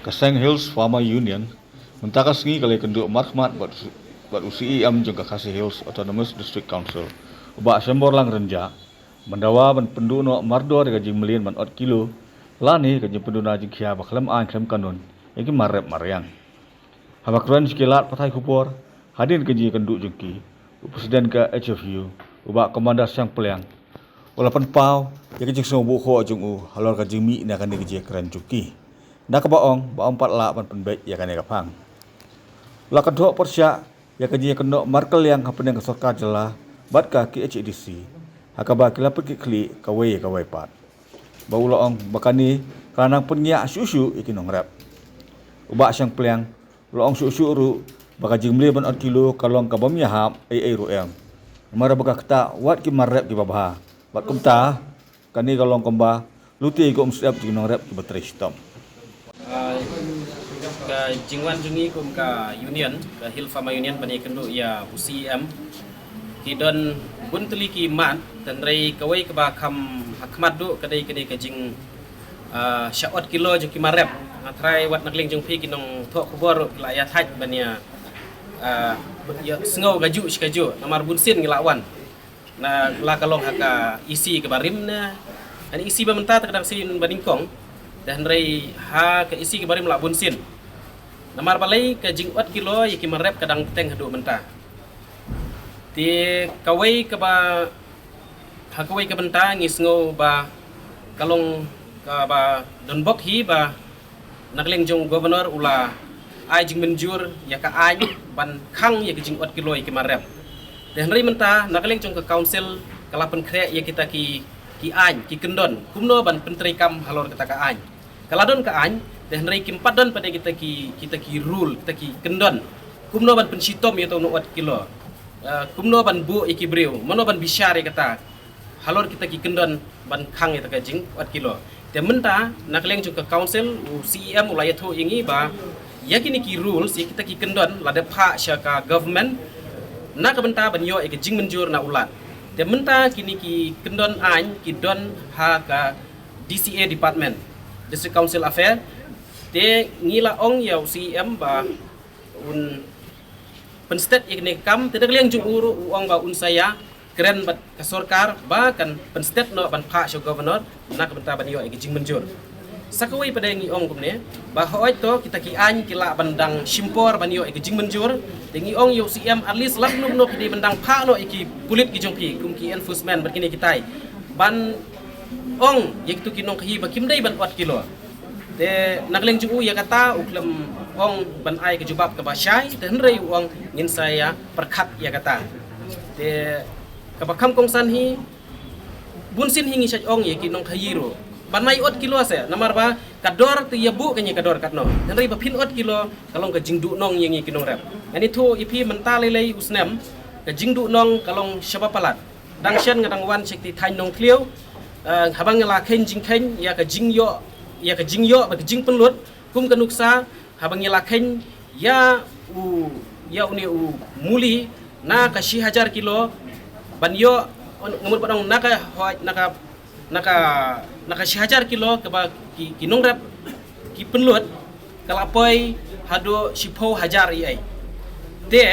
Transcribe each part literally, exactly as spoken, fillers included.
Ka Seng Hills Farmer Union mynta ka sngi ka la ïakynduh markhmat bad u CEM jong ka Khasi Hills Autonomous District Council, u Bah Shemborlang Rynjah, ban dawa ban pynduh noh mardor ïa ka jingmlien ban ot kilo lane ka jingpynduna jingkhia ba khlem aiñ khlem kanun ïa ki mar rep mar riang. Haba kren sha ki lad pathai khubor hadien ka jingïakynduh jong ki, u President ka HFU, u Bah Commander Shangpliang, u la pynpaw ïa ka jingsngewbha jong u halor ka jingmih na kane ka jingkren jong ki, na kaba ong ba ym pat lah ban pynbeit ïa kane ka phang. U la kynthoh pyrshah ïa ka jingïakynduh markylliang hapdeng ka sorkar jylla bad ka KHADC, ha kaba ki la pynkitkhlieh kawei ïa kawei pat, ba u la ong ba kane ka la nang pynïap shuh shuh ïa ki nongrep. U Bah Shangpliang u la ong shuh shuh ruh ba ka jingmlien ban ot kilo ka long kaba ym ïahap ei ei ruh em, namar ba ka ktah wat ki mar rep kiba bha. Bad kumta kane ka long kumba lute kum sep jong ki nongrep kiba trei shitom. Ah, ka jingwan jong ngi kum ka union, ka Hill Farmer Union, ban ïakynduh ïa u CEM, ki don bun tylli ki mat, hynrei kawei kaba kham ha khmat duh ka dei kane ka jing, ah, shah ot kilo jong ki mar rep. Nga tharai wat na ka liang jong phi ki nongthoh khubor ruh ki la ïa thait ban ïa, ah, ïa sngew kajuh shi kajuh, namar bun sien ngi la wan na la ka long ha ka EC kaba rim ne, ha EC ba mynta te ka dang sien ba nyngkong, hynrei ha ka EC kaba rim la bun sien. Namar balei, ka jing ot kilo ïa ki mar rep ka dang bteng haduh mynta. Te kawei kaba, ha kawei ka bynta ngi sngew ba ka long kaba don bok hi ba na ka liang jong u Governor u la ai jingmynjur ïa ka aiñ ban khang ïa ka jing ot kilo ïa ki mar rep. Te hynrei mynta na ka liang jong ka Council ka la pynkhreh ïa kita ki, ki aiñ, ki kyndon kumno ban pyntreikam halor kata ka aiñ. Ka la don ka aiñ, te hynrei kim pat don pat de kita ki, kita ki rule, kita ki kyndon kumno ban pynshitom ïa uto u nong ot kilo. Eh, kumno ban buh ïa ki briew, mano ban bishar ïa kata halor kita ki kyndon ban khang ïa kata ka jing ot kilo. Te mynta na ka liang jong ka Council, u CEM u la ïathuh ïa ngi ba ïa kine ki rules, ïa kita ki kyndon la dep phah sha ka government, na ka bynta ban ïoh ïa ka jingmynjur na u Lat. Te mynta kine ki kyndon aiñ ki don ha ka DCA department, District Council Affair. Te ngi la ong ïa u CEM ba un pynstet ïa kane ka kam, te da ka liang jong u ruh u ong ba un sa ïa kren bad ka sorkar ba kan pynstet noh ban phah sha u Governor na ka bynta ban ïoh ïa ka jingmynjur. Sa kawei pat de ngi ong kumne, ba hooid to kita ki aiñ ki lah ban dang shim por ban ïoh ïa ka jingmynjur, te ngi ong ïa u CEM at least lada kumno kumno phi dei ban dang phah noh ïa ki pulit ki jong phi kum ki enforcement bad kine kitai ban ong ïa kito ki nongkhaïi ba kim dei ban ot kilo. Te na ka liang jong u ïa kata u khlem ong ban ai ka jubab kaba shai, te hynrei u ong ngin sa ïa pyrkhat ïa kata. Te kaba kham kongsan hi, bun sien hi ngi shait ong ïa ki nongkhaïi ruh ban ym ot kilo se, namar ba ka dor te ïa buh ka ngi ka dor katno, hynrei ba phin ot kilo ka long ka jingduhnong ïa ngi ki nongrep. Ngan ïathuh ïa phi mynta lei lei u snem ka jingduhnong ka long shaba palat. Dang shen nga dang wan sha kti thaiñ Nongthliew, eh, haba nga la kheiñ jingkheiñ ïa ka jingïoh, ïa ka jingïoh bad ka jingpynlut kum ka nuksa, haba ngi la kheiñ ïa u, ïa une u muli na ka shi hajar kilo ban ïoh, nga mut ban ong na ka hoi, na ka, na ka, na ka shi hajar kilo kaba ki, ki nongrep ki pynlut, ka la poi haduh shiphew hajar ei ei. Te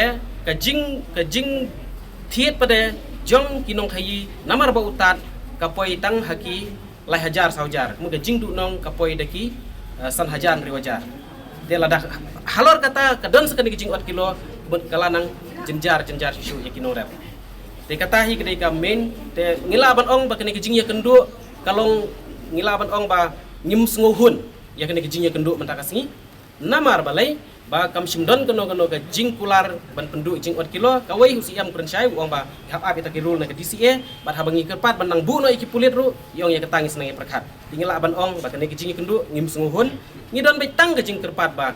ka jing, ka jingthied pat de jong ki nongkhaïi namar ba u Tat ka poi tang ha ki lai hajar saw hajar, kumta ka jingduhnong ka poi da ki, eh, san hajar hynriew hajar. Te lada halor kata ka don sa kane ka jingot kilo, kumta ka la nang jynjar jynjar shuh shuh ïa ki nongrep. Te kata hi ka dei ka main, te ngi lah ban ong ba kane ka jingïakynduh ka long, ngi lah ban ong ba ngim sngewhun ïa kane ka jingïakynduh mynta ka sngi. Namar balei? Ba kam shym don kano kano ka jingkular ban pynduh jingot kilo. Kawei u CEM u kren shai, u ong ba hap ap ïa kita ki rule na ka DCA, bad haba ngi kyrpad ban nang buh noh ïa ki pulit ruh, i ong ïa kata ngi sa nang ïa pyrkhat. Te ngi lah ban ong ba kane ka jingïakynduh ngim sngewhun. Ngi don beit tang ka jingkyrpad ba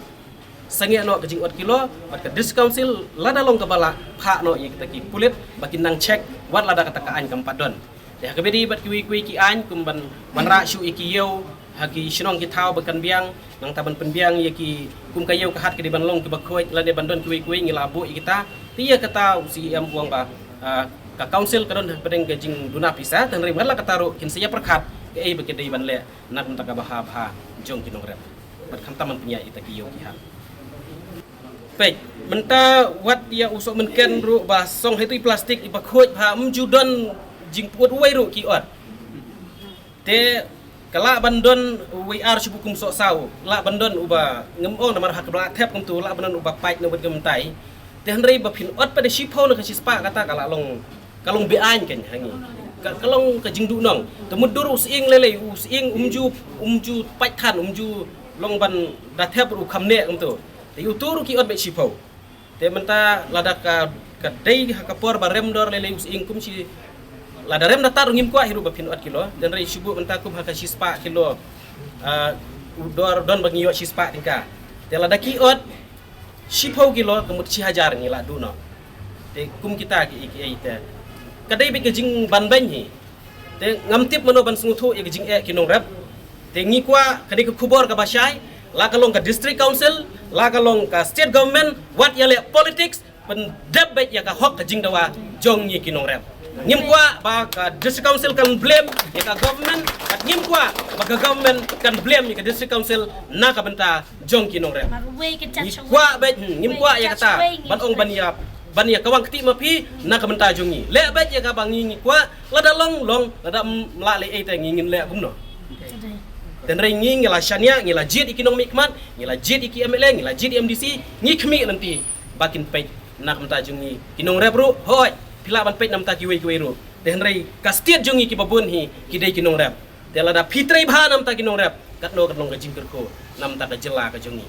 sangeh noh ka jingot kilo, bad ka District Council lada long kaba lah, phah noh ïa kita ki pulit ba kin nang check wat lada kata ka aiñ kam pat don. Te ha kaba ïadei bad kiwei kiwei ki aiñ kum ban wanrah shuh ïa ki ïew ha ki shnong ki thaw ba kan biang, nangta ban pynbiang ïa ki, kum ka ïew ka hat ka dei ban long kiba khuid lane ban don kiwei kiwei, ngi la buh ïa kita. Te ïa kata u CEM u ong ba, ah, ka Council ka don hapdeng ka jingduna pisa, te hynrei wat la kata ruh kin sa ïa pyrkhat kaei ba ki dei ban leh na ka bynta ka bha bha jong ki nongrep. Bad khamtam ban pynïaid ïa kita ki ïew ki hat. Peit, mynta wat ïa u Sohmynken ruh ba song ha itu i plastik iba khuid bha, ym ju don jingpyut uwei ruh ki ot. Te ka lah ban don uwei ar shu bukum soh saw, lah ban don uba ngam ong namar ha ka Bla Thep kumtu, lah ban don uba pait na wet ka mynta. Te hynrei ba phin ot pat da shiphew ne ka shispah kata ka lah long, ka long be-aiñ kein ha ngi. Ka, ka long ka jingduhnong. Te mutdur u sying lei lei, u sying um ju, um ju pait than, um ju long ban da thep u kham neh kumtu. Te utu ruh ki ot beit shiphew. Te mynta lada ka, ka dei ha ka por ba rem dor lei lei u sying kum shi, lada rem da tad ruh ngim kwah hi ruh ba phin ot kilo. Te hynrei shu buh mynta kum ha ka shispah kilo. Ah, u dor don ba ngi ïoh shispah tyngka. Te lada ki ot shiphew kilo ka mut shi hajar ngi lah duh noh. Te kum kita ki, ki, ki te ka dei beit ka jingbanbeiñ hi. Te ngam tip mano ban sngewthuh ïa ka jingeh ki nongrep. Te ngi kwah ka dei ka khubor kaba shai, la ka long ka district council, la ka long ka state government, wat ïaleh politics, pyndep beit ïa ka hok ka jingdawa jong ngi ki nongrep. Ngim kwah ba ka district council kan blame ïa ka government, bad ngim kwah ba ka government kan blame ïa ka district council na ka bynta jong ki nongrep. Marwei ka jat. Ngi shawei. Kwah beit, hmm, ngim kwah ïa kata ban ong ban ïa, ban ïa kawang kti ma phi na ka bynta jong ngi. Leh beit ïa kaba ngi ngi kwah, lada long long, lada ym lah leh ei te ngi ngin leh kumno. Te hynrei ngi ngi la shaniah, ngi la jied ïa ki nongmihkhmat, ngi la jied ïa ki M L A, ngi la jied ïa M D C, ngi khmih lynti ba kin peit na ka bynta jong ngi ki nongrep ruh, hooid, phi lah ban peit na ka bynta kiwei kiwei ruh. Te hynrei ka state jong ngi kiba bun hi ki dei ki nongrep. Te lada phi trei bha na ka bynta ki nongrep, katno kan long ka jingkyrkhu na ka bynta ka jylla ka jong ngi.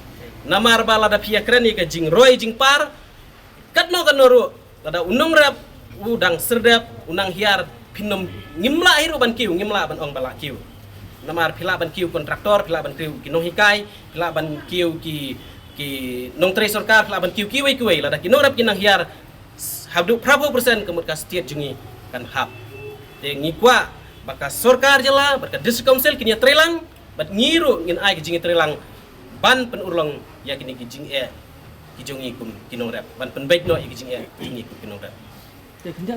Namar ba lada phi ïakren ïa ka jingroi jingpar, katno katno ruh, lada u nongrep u dang serdep, u nang hiar, phin ym, ngim lah hi ruh ban kiew, ngim lah ban ong ba lah kiew. Namar phi lah ban kiew kontraktor, phi lah ban kiew ki nonghikai, phi lah ban kiew ki, ki nongtrei sorkar, phi lah ban kiew kiwei kiwei, lada ki nongrep ki nang hiar haduh phra phew percent ka mut ka state jong ngi kan hap. Te ngi kwah ba ka sorkar jylla bad ka district council kin ïatreilang, bad ngi ruh ngin ai ka jingïatreilang ban pynurlong ïa kine ki jingeh ki jong ngi kum ki nongrep, ban pynbeit noh ïa ki jingeh ki jong ngi kum ki nongrep. Te khyndiat